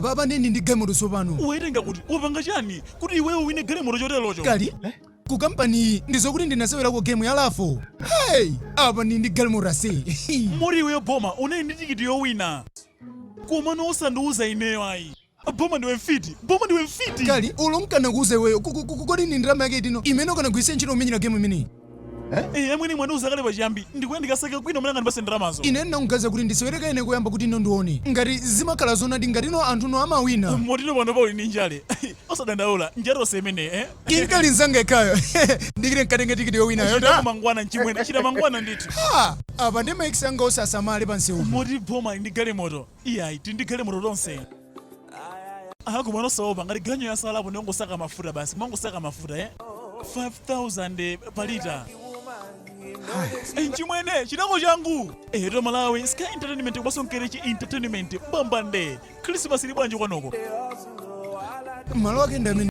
Apapa ndili ndi galimoto tsopano. Waitenga kuti? Wapanga chani kuti iweyo uwine galimoto choterocho? Kali ku kampani iyi ndizokuti ndinasewerako game ya raffle. Hey, apa ndi ndi galimoto ase. Moti iweyo Boma unali ndi tikiti yowina, komano osandiuza ineyo ayi. Boma, ndiwe mfiti. Boma, ndiwe mfiti. Kali, olo nkanakuuza iweyo, kodi ndi ndalama yake itino imene ukanagwiritsa ntchito kumenyera game imeneyi? Eh, amwene, mwandiuza kale pachiyambi. Ndikuya ndikasaka kwina umene angandipase ndalamazo. Ine ndinakuganiza kuti ndisewereka ine koyamba kuti ino ndione ngati zimakhala zonadi, ngati ino anthu no amawina. Motino pano pauli ndi njale. Osadandaula, njale imene, eh. Kinkali nzanga yekhayo, ndikire nkatenge tikiti yowinayo. Chita ta mangwana, mchimwene, chita mangwana ndithu. Ha, apa ndi ma ex anga osasamale pansewu. Moti Boma ndi galimoto? Iyayi, tili ndi galimoto tonse. Aha, koma osaopa, ngati ganyo yasalapo ndingosaka mafuta basi, mangosaka mafuta, eh, 5000 pa lita. Eh, mchimwene, chitako changu. Eto Malawi, Sky Entertainment komanso Mkerechi Entertainment, mbambande. Christmas ili bwanji kwanoko? Malo ake ndi amene.